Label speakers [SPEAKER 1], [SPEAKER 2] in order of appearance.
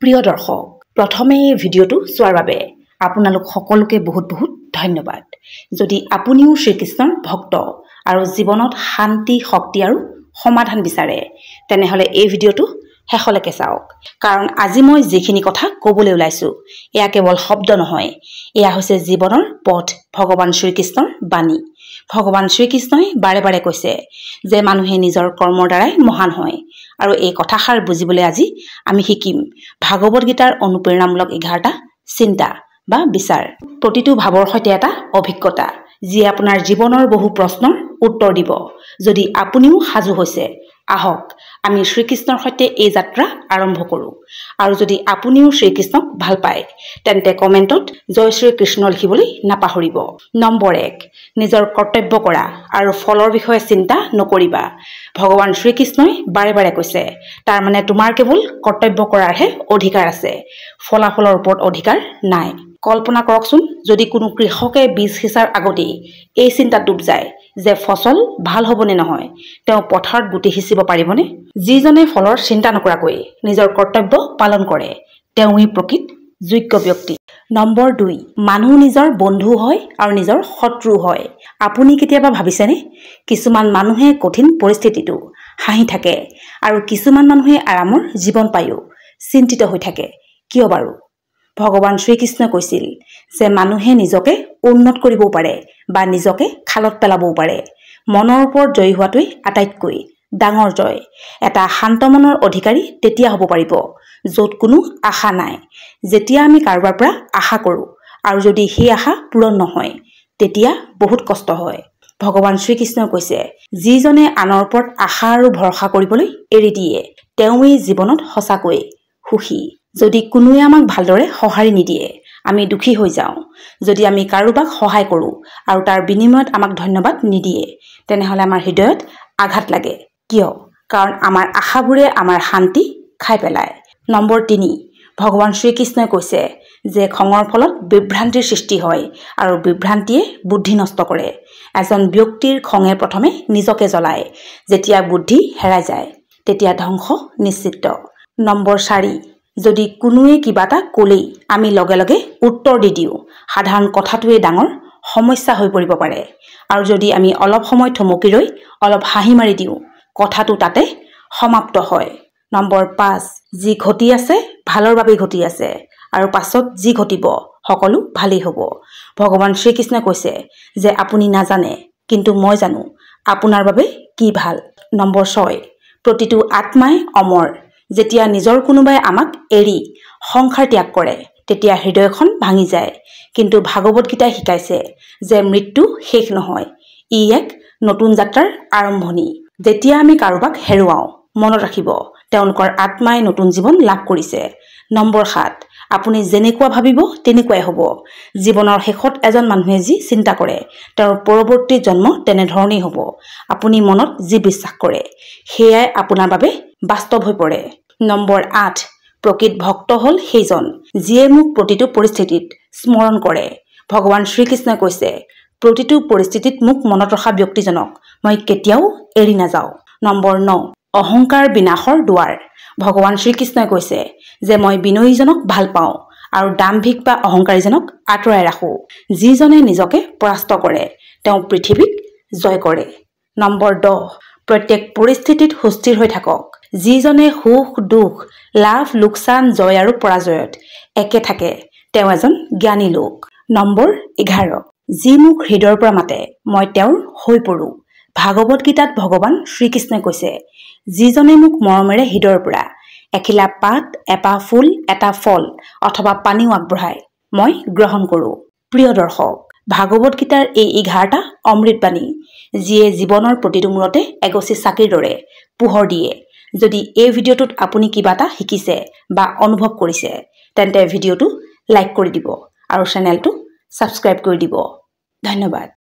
[SPEAKER 1] প্ৰিয় দৰ্শক, প্ৰথমে এই ভিডিঅ'টো চোৱাৰ বাবে আপোনালোক সকলোকে বহুত বহুত ধন্যবাদ। যদি আপুনিও শ্ৰীকৃষ্ণৰ ভক্ত আৰু জীৱনত শান্তি, শক্তি আৰু সমাধান বিচাৰে, তেনেহ'লে এই ভিডিঅ'টো শেষলৈকে চাওক। কাৰণ আজি মই যিখিনি কথা ক'বলৈ ওলাইছোঁ, এয়া কেৱল শব্দ নহয়, এয়া হৈছে জীৱনৰ পথ, ভগৱান শ্ৰীকৃষ্ণৰ বাণী। ভগৱান শ্ৰীকৃষ্ণই বাৰে বাৰে কৈছে যে মানুহে নিজৰ কৰ্মৰ দ্বাৰাই মহান হয়। আৰু এই কথাষাৰ বুজিবলৈ আজি আমি শিকিম ভাগৱত গীতাৰ অনুপ্ৰেৰণামূলক 11টা চিন্তা বা বিচাৰ। প্ৰতিটো ভাৱৰ সৈতে এটা অভিজ্ঞতা, যিয়ে আপোনাৰ জীৱনৰ বহু প্ৰশ্নৰ উত্তৰ দিব। যদি আপুনিও সাজু হৈছে, আহক আমি শ্ৰীকৃষ্ণৰ সৈতে এই যাত্ৰা আৰম্ভ কৰোঁ। আৰু যদি আপুনিও শ্ৰীকৃষ্ণক ভাল পায়, তেন্তে কমেণ্টত জয় শ্ৰীকৃষ্ণ লিখিবলৈ নাপাহৰিব। নম্বৰ 1, নিজৰ কৰ্তব্য কৰা আৰু ফলৰ বিষয়ে চিন্তা নকৰিবা। ভগৱান শ্ৰীকৃষ্ণই বাৰে বাৰে কৈছে, তাৰমানে তোমাৰ কেৱল কৰ্তব্য কৰাৰহে অধিকাৰ আছে, ফলাফলৰ ওপৰত অধিকাৰ নাই। কল্পনা কৰকচোন, যদি কোনো কৃষকে বীজ সিঁচাৰ আগতেই এই চিন্তাত ডুব যায় যে ফচল ভাল হ'বনে নহয়, তেওঁ পথাৰত গুটি সিঁচিব পাৰিবনে? যিজনে ফলৰ চিন্তা নকৰাকৈ নিজৰ কৰ্তব্য পালন কৰে, তেওঁৱেই প্ৰকৃত যোগ্য ব্যক্তি। নম্বৰ 2, মানুহ নিজৰ বন্ধু হয় আৰু নিজৰ শত্ৰু হয়। আপুনি কেতিয়াবা ভাবিছেনে, কিছুমান মানুহে কঠিন পৰিস্থিতিতো হাঁহি থাকে আৰু কিছুমান মানুহে আৰামৰ জীৱন পায়ো চিন্তিত হৈ থাকে, কিয় বাৰু? ভগৱান শ্ৰীকৃষ্ণই কৈছিল যে মানুহে নিজকে উন্নত কৰিবও পাৰে বা নিজকে খালত পেলাবও পাৰে। মনৰ ওপৰত জয়ী হোৱাটোৱেই আটাইতকৈ ডাঙৰ জয়। এটা শান্ত মনৰ অধিকাৰী তেতিয়া হ'ব পাৰিব য'ত কোনো আশা নাই। যেতিয়া আমি কাৰোবাৰ পৰা আশা কৰোঁ আৰু যদি সেই আশা পূৰণ নহয়, তেতিয়া বহুত কষ্ট হয়। ভগৱান শ্ৰীকৃষ্ণই কৈছে, যিজনে আনৰ ওপৰত আশা আৰু ভৰসা কৰিবলৈ এৰি দিয়ে, তেওঁৱেই জীৱনত সঁচাকৈয়ে সুখী। যদি কোনোৱে আমাক ভালদৰে সঁহাৰি নিদিয়ে, আমি দুখী হৈ যাওঁ। যদি আমি কাৰোবাক সহায় কৰোঁ আৰু তাৰ বিনিময়ত আমাক ধন্যবাদ নিদিয়ে, তেনেহ'লে আমাৰ হৃদয়ত আঘাত লাগে। কিয়? কাৰণ আমাৰ আশাবোৰে আমাৰ শান্তি খাই পেলায়। নম্বৰ 3, ভগৱান শ্ৰীকৃষ্ণই কৈছে যে খঙৰ ফলত বিভ্ৰান্তিৰ সৃষ্টি হয় আৰু বিভ্ৰান্তিয়ে বুদ্ধি নষ্ট কৰে। এজন ব্যক্তিৰ খঙে প্ৰথমে নিজকে জ্বলায়। যেতিয়া বুদ্ধি হেৰাই যায়, তেতিয়া ধ্বংস নিশ্চিত। নম্বৰ 4, যদি কোনোৱে কিবা এটা ক'লেই আমি লগে লগে উত্তৰ দি দিওঁ, সাধাৰণ কথাটোৱে ডাঙৰ সমস্যা হৈ পৰিব পাৰে। আৰু যদি আমি অলপ সময় থমকি ৰৈ অলপ হাঁহি মাৰি দিওঁ, কথাটো তাতে সমাপ্ত হয়। নম্বৰ 5, যি ঘটি আছে ভালৰ বাবেই ঘটি আছে আৰু পাছত যি ঘটিব সকলো ভালেই হ'ব। ভগৱান শ্ৰীকৃষ্ণই কৈছে যে আপুনি নাজানে, কিন্তু মই জানো আপোনাৰ বাবে কি ভাল। নম্বৰ 6, প্ৰতিটো আত্মাই অমৰ। যেতিয়া নিজৰ কোনোবাই আমাক এৰি সংসাৰ ত্যাগ কৰে, তেতিয়া হৃদয়খন ভাঙি যায়। কিন্তু ভাগৱত গীতাই শিকাইছে যে মৃত্যু শেষ নহয়, ই এক নতুন যাত্ৰাৰ আৰম্ভণি। যেতিয়া আমি কাৰোবাক হেৰুৱাওঁ, মনত ৰাখিব তেওঁলোকৰ আত্মাই নতুন জীৱন লাভ কৰিছে। নম্বৰ 7, আপুনি যেনেকুৱা ভাবিব তেনেকুৱাই হ'ব। জীৱনৰ শেষত এজন মানুহে যি চিন্তা কৰে, তেওঁৰ পৰৱৰ্তী জন্ম তেনেধৰণেই হ'ব। আপুনি মনত যি বিশ্বাস কৰে, সেয়াই আপোনাৰ বাবে বাস্তৱ হৈ পৰে। নম্বৰ 8, প্ৰকৃত ভক্ত হ'ল সেইজন যিয়ে মোক প্ৰতিটো পৰিস্থিতিত স্মৰণ কৰে। ভগৱান শ্ৰীকৃষ্ণই কৈছে, প্ৰতিটো পৰিস্থিতিত মোক মনত ৰখা ব্যক্তিজনক মই কেতিয়াও এৰি নাযাওঁ। নম্বৰ 9, অহংকাৰ বিনাশৰ দুৱাৰ। ভগৱান শ্ৰীকৃষ্ণই কৈছে যে মই বিনয়ীজনক ভাল পাওঁ আৰু দাম্ভিক বা অহংকাৰীজনক আঁতৰাই ৰাখোঁ। যিজনে নিজকে পৰাস্ত কৰে, তেওঁ পৃথিৱীক জয় কৰে। নম্বৰ 10, প্ৰত্যেক পৰিস্থিতিত সুস্থিৰ হৈ থাকক। যিজনে সুখ দুখ, লাভ লোকচান, জয় আৰু পৰাজয়ত একে থাকে, তেওঁ এজন জ্ঞানী লোক। নম্বৰ 11, যি মোক হৃদয়ৰ পৰা মাতে, মই তেওঁৰ হৈ পৰোঁ। ভাগৱত গীতাত ভগৱান শ্ৰীকৃষ্ণই কৈছে, যিজনে মোক মৰমেৰে হৃদয়ৰ পৰা এখিলা পাত, এপাহ ফুল, এটা ফল অথবা পানীও আগবঢ়ায়, মই গ্ৰহণ কৰোঁ। প্ৰিয় দৰ্শক, ভাগৱত গীতাৰ এই 11টা অমৃতবাণী, যিয়ে জীৱনৰ প্ৰতিটো মূৰতে এগছি চাকিৰ দৰে পোহৰ দিয়ে। যদি এই ভিডিঅ'টোত আপুনি কিবা এটা শিকিছে বা অনুভৱ কৰিছে, তেন্তে ভিডিঅ'টো লাইক কৰি দিব আৰু চেনেলটো ছাবস্ক্ৰাইব কৰি দিব। ধন্যবাদ।